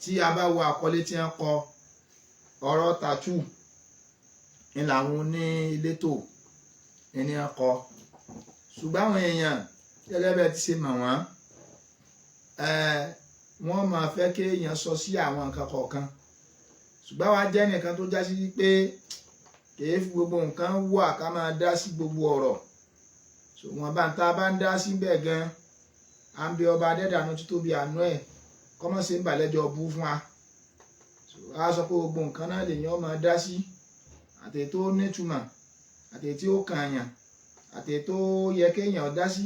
Tí a bá wo àkọlé tí wọ́n kọ, ọ̀rọ̀ tattoo ni làwọn ní elétò ní wọ́n kọ. Ṣùgbọ́n àwọn èèyàn, gẹ́gẹ́ bẹ́ẹ̀ ti ṣe mọ̀ wọ́n, wọ́n máa fẹ́ kí èèyàn sọ sí àwọn nǹkan kọ̀ọ̀kan. Ṣùgbọ́n àwa jẹ́ nìkan tó já sí pé kìí fi gbogbo nǹkan wà ká máa dá sí gbogbo ọ̀rọ̀. Wọ́n bá ń tá a bá ń dá síbẹ̀ gan, à ń bẹ ọba adẹ́dàánú títóbi àánú ẹ̀ kọ́mọ́ ṣe ń bàlẹ́jọ́ bú fún wa. A sọ pé gbogbo nǹkan náà lèèyàn máa dá sí, àti tó nítumọ̀, àti tí ó kàn yàn, àti tó yẹ kéèyàn dá sí,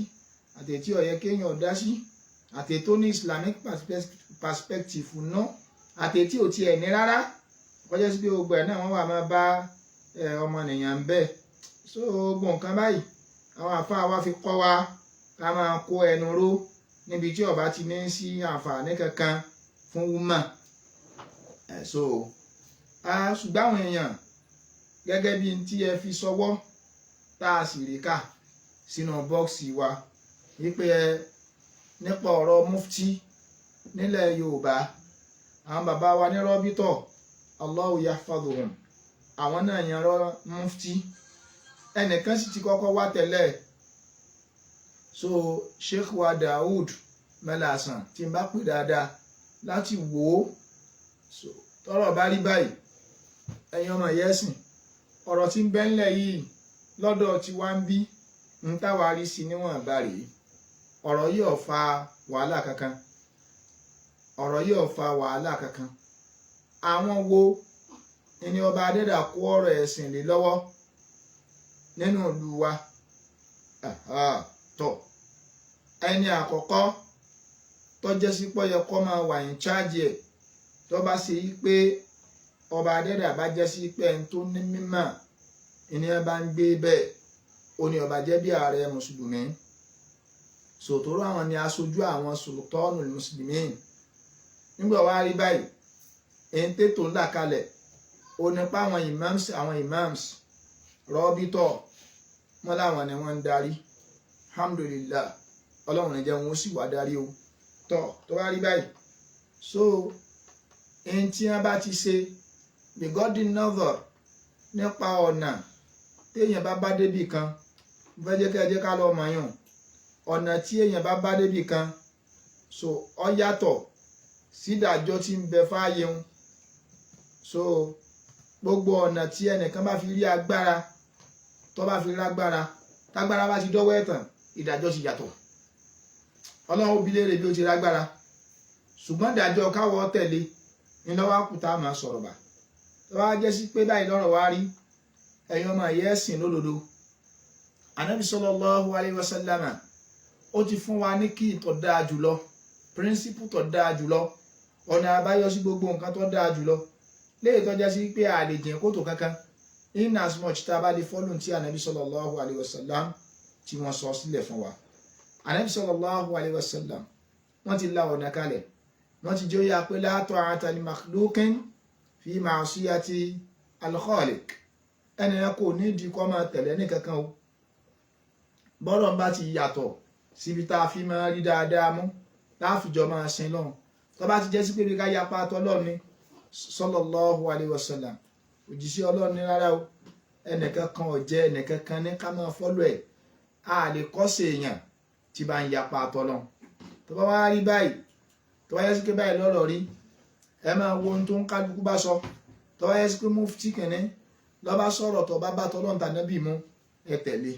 àti tí ò yẹ kéèyàn dá sí, àti tó ní Islamic perspective ná, àti tí ò tiẹ̀ ní rárá. Kọjá sí pé gbogbo ẹ̀ náà wọ́n wà máa bá ọmọnìyàn ń bẹ̀. So gbogbo nǹkan báyìí, àwọn àfáà wa fi kọ́ wa ká máa kó ẹnu ró níbi tí ó bá ti ní sí àǹfààní kankan fún woman. So ṣùgbọ́n àwọn èèyàn, gẹ́gẹ́ bí tí ẹ fi sọwọ́ tá a sì rí kà sínú bọ́ọ̀sì wa wípé ẹ nípa ọ̀rọ̀ mufti nílẹ̀ Yorùbá, àwọn bàbá wa ní rọ́bítọ̀, Allahu yahfazuhum, àwọn náà yan rọ́ mufti. Ẹnìkan sì ti kọ́kọ́ wá tẹ́lẹ̀. So Sheikh wa Daoud Mẹ́làsàn, tí n bá pè dáadáa láti wò ó. So tọ́rọ̀ bá rí báyìí, ẹ̀yin ọmọ ìyẹ́sìn, ọ̀rọ̀ tí ń bẹ ńlẹ̀ yìí lọ́dọ̀ tí wá ń bí ń táwa rí sí níwọ̀n bá rèé. Ọ̀rọ̀ yìí ò fa wàhálà kankan, ọ̀rọ̀ yìí ò fa wàhálà kankan. Àwọn wo ni ọba adẹ́dà kó ọ̀rọ̀ ẹ̀sìn lé lọ́wọ́ nínú ìlú wa? Tọ̀, ẹni àkọ́kọ́ tó jẹ́ sí pọ́ yẹ kó máa wà ní chájì ẹ̀, tó bá ṣe yí pé ọba adẹ́dà bá jẹ́ sí pé ẹni tó ní mímọ̀ ìní ẹ bá ń gbé bẹ́ẹ̀, ó ní ọba jẹ́ bí ààrẹ mùsùlùmí. Sòtòrò àwọn ni aṣojú àwọn sultanu mùsùlùmí. Nígbà wá rí báyìí, èyí tètò ńlá kalẹ̀ ó nípa àwọn imams rọ́bítọ̀ wọn láwọn ni wọ́n ń darí. Alhamdulillah, ọlọ́run ní jẹ́ wọn ó sì wá darí o. Tọ́, tó bá rí báyìí, so èyí tí wọ́n bá ti ṣe bigodi novel nípa ọ̀nà téèyàn bá bá débì kan, mo fẹ́ jẹ́ kí ẹ jẹ́ ká lọ mọ̀ yàn ọ̀nà tí èèyàn bá bá débì kan, so ọ yàtọ̀ sídàjọ́ tí ń bẹ fáyé ń. So gbogbo ọ̀nà tí ẹnìkan bá fi rí agbára, tó bá fi rágbára, tágbára bá ti dọ́wọ́ ẹ̀tàn, ìdájọ́ ti yàtọ̀. Ọlọ́run ó bi léèrè bí ó ti rágbára, ṣùgbọ́n ìdájọ́ káwọ́ tẹ̀lé ní lọ́wọ́ àkùtà máa sọ̀rọ̀ bà. Tó bá jẹ́ sí pé báyìí lọ́rọ̀ wá rí, ẹ̀yin ọmọ ìyá ẹ̀sìn lódodo, Ànábì sallallahu alayhi wa sallama ó ti fún wa ní kí tó dáa jùlọ, principle tó dáa jùlọ, ọ̀nà àbáyọ sí gbogbo nǹkan tó dáa jùlọ, léyìí tó jẹ́ sí pé a lè jìn kótó kankan, in as much tá a bá lè follow tí Ànábì sallallahu alayhi wa sallam tí wọ́n sọ sílẹ̀ fún wa. Ànábì sallallahu alayhi wa sallam, wọ́n ti la ọ̀nà kalẹ̀, wọ́n ti jẹ́ ó yà pé la ta'ata li makhluqin fi ma'siyati al-khaliq. Ẹnìyàn kò ní ìdí kọ́ máa tẹ̀lé ní kankan o. Bọ́rọ̀ bá ti yàtọ̀ síbi tá a fi máa rí dáadáa mú láàfijọ́ máa sin lọ́hùn, tó bá ti jẹ́ sí pé bí ká yapa tọ́lọ́run ni, sallallahu alayhi wa sallam, òjíṣẹ́ ọlọ́run ní rárá o, ẹnìkan kan ò jẹ́ ẹnìkan kan ní ká máa follow ẹ̀. A lè kọ́sẹ̀ èèyàn tí bá ń yapa tọ́lọ́run. Tó bá wá rí báyìí, tó bá yẹ sí pé báyìí lọ́rọ̀ rí, ẹ máa wo ohun tó ń kálukú bá sọ. Tó bá yẹ sí pé mufti kìnní lọ́ bá sọ̀rọ̀ tó bá bá tọ́lọ́run tànábì mú, ẹ tẹ̀lé.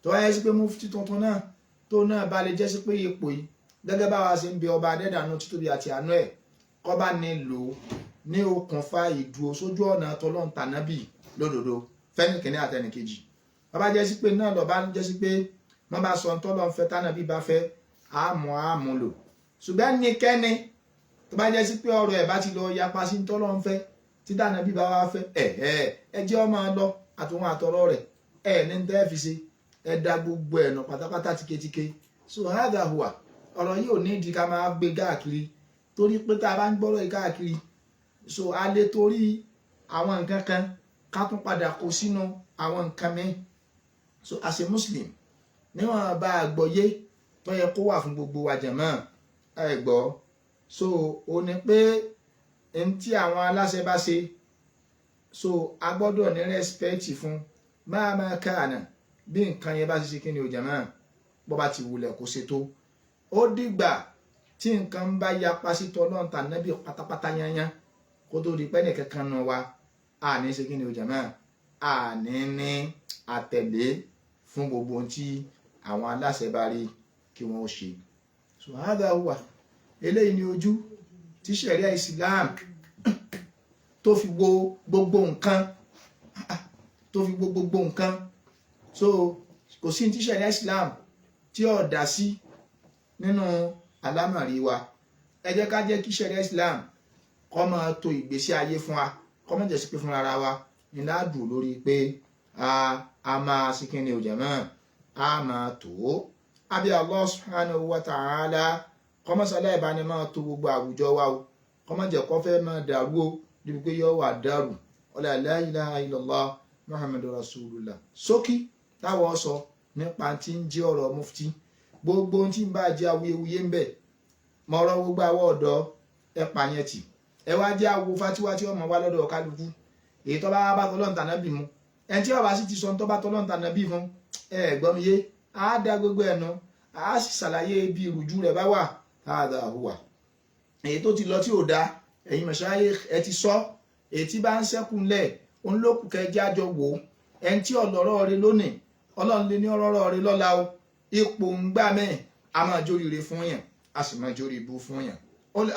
Tó bá yẹ sí pé mufti tuntun náà tó náà bá lè jẹ́ sí pé ipò yìí, gẹ́gẹ́ báwa ṣe ń bẹ ọba adẹ́dàánú títóbi àti àánú ẹ̀, kọ́ bá ní lò ó ní okùnfà ìdúró sójú ọ̀nà tọ́lọ́run tànábì lódodo fẹ́nìkìnní àtẹnìkejì, bàbá jẹ́ sí pé náà lọ́ba jẹ́ sí pé wọ́n bá sọ tọ́lọ́run fẹ́ tánàbí bá fẹ́, àmú àmú lò. Ṣùgbọ́n nìkẹ́ni tó bá jẹ́ sí pé ọ̀rọ̀ ẹ̀ bá ti lọ yapa sí tọ́lọ́run fẹ́ tí tánàbí bá wá fẹ́, ẹ̀ ẹ̀ ẹ jẹ́ ọmọ lọ àtòun àtọ̀rọ̀ rẹ̀ ẹ̀ ní tẹ́ fi ṣe, ẹ da gbogbo ẹ̀ nù pátápátá tíketíke. So hadha huwa. Ọ̀rọ̀ yìí ò ní ìdí ká máa gbé káàkiri, torí pé tá a bá ń gbọ́rọ̀ yìí káàkiri, so a lè torí àwọn nǹkan kan ká tún padà kó sínú àwọn nǹkan míì. So as a Muslim, níwọ̀n bá a gbọ́yé tó yẹ kó wà fún gbogbo wa jàmá, ẹ gbọ́. So ó ní pé N tí àwọn aláṣẹ bá ṣe, so a gbọ́dọ̀ ní rẹ́spẹ́tì fún máa máa káànà bí nǹkan yẹn bá ṣe ṣe kí ni ò jàmá, bó bá ti wulẹ̀ kó ṣe tó. Ó dìgbà tí nǹkan bá yapa sí tọ́lọ́run tànábì pátápátá yányán kó tó di pé ẹnìkankan nù wa àní ṣe kí ni ò jàmá, àní ní àtẹ̀lé fún gbogbo ohun tí àwọn aláṣẹ bá rí kí wọ́n ó ṣe. So hádà wà, eléyìí ni ojú tí ṣẹ̀ríà Islam tó fi wo gbogbo nǹkan, tó fi wo gbogbo nǹkan. So kò sí tí ṣẹ̀ríà Islam tí ó dá sí nínú àlámọ̀rí wa. Ẹ jẹ́ ká jẹ́ kí ṣẹ̀ríà Islam kó máa tò ìgbésí ayé fún wa, kó má jẹ́ sí pé fún ara wa ní ládùn lórí pé a máa sí kí ni òjò náà a máa tó. Àbí Allah subhanahu wa ta'ala kọ́mọ́sálá ìbáni máa tó gbogbo àwùjọ wa o, kọ́mọ́ jẹ́ kó fẹ́ máa dàrú o níbi pé yóò wà dàrú. Ọlá la ilaha illallah muhammadu rasulullah. Sókí táwọn sọ nípa tí ń jẹ́ ọ̀rọ̀ mufti, gbogbo ohun tí ń bá jẹ́ awuyewuye ń bẹ̀ mọ̀ọ́rọ̀ gbogbo àwọ̀ ọ̀dọ́ ẹ pààyàn tì, ẹ wá jẹ́ àwo fatiwa tí ọmọ wa lọ́dọ̀ kálukú, èyí tó bá bá tọ́lọ́ǹtà náà bì mú, ẹni tí ọba sì ti sọ tó bá tọ́lọ́ǹtà náà bì fún ẹ gbọ́ mi yé, á dá gbogbo ẹnu, á sì ṣàlàyé ibi ìrújú rẹ̀ bá wà. Hádà hùwà èyí tó ti lọ tí ò da, ẹ̀yin mọ̀ṣáyé ẹ ti sọ, èyí tí bá ń ṣẹ́kù ńlẹ̀ òun ló kù kẹjá jọ wò ó. Ẹni tí ọlọ́rọ̀ rẹ lónìí, ọlọ́run lé ní ọlọ́rọ̀ rẹ lọ́la o, ipò ń gbà mẹ́ẹ̀ a máa jóríire fún yàn, a sì máa jórí ibú fún yàn.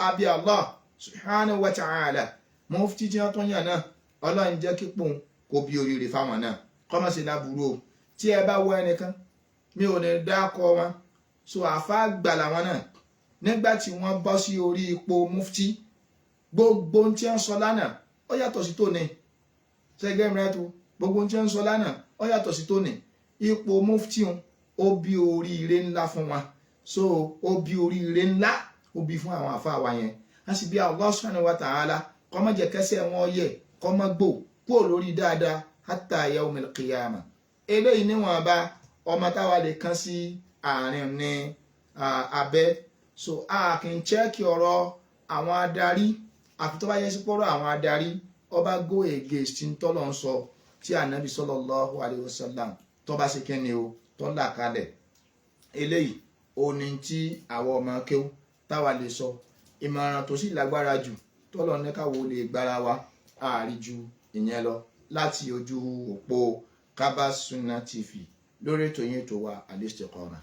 Àbí Allah subhanahu wa ta'ala mufti tí wọ́n tún yàn náà, ọlọ́run jẹ́ kípò kó bí oríire fáwọn náà, kọ́mọ̀ sí láburú o. Tí ẹ bá wọ ẹnìkan, mi ò ní dákọ wọn, so àfa gbà làwọn náà nígbà tí wọ́n bọ́ sí orí ipò mufti, gbogbo ohun tí wọ́n sọ lánàá ó yàtọ̀ sí tòní. Ṣẹ́gẹ́ mìíràn tó gbogbo ohun tí wọ́n sọ lánàá ó yàtọ̀ sí tòní. Ipò mufti ó bí oríire ńlá fún wa, so ó bí oríire ńlá ó bí fún àwọn àfa wa yẹn. A sì bí Allah subhanahu wa ta'ala kó má jẹ́ kẹ́sẹ̀ wọn yẹ̀, kó má gbò kúrò lórí dáadáa hatta yawmil qiyamah. Eléyìí níwọ̀nba ọmọ táwa lè kàn sí àárín ní abẹ́. So a kì í chẹ́ẹ̀kì ọ̀rọ̀ àwọn adarí àfi tó bá yẹ sí pọ́rọ̀ àwọn adarí ọba go against tí ń tọ́lọ̀ ń sọ tí ànábì sallallahu alayhi wa sallam tó bá ṣe kẹ́ni o tó là kalẹ̀. Eléyìí ó ní tí àwọn ọmọ kéwú táwa lè sọ. Ìmọ̀ràn tó sì lágbára jù tọ́lọ̀ ní káwo lè gbára wa àárí ju ìyẹn lọ láti ojú òpó Kabas Sunna TV lórí ètò yín tó wa Al-Istiqama.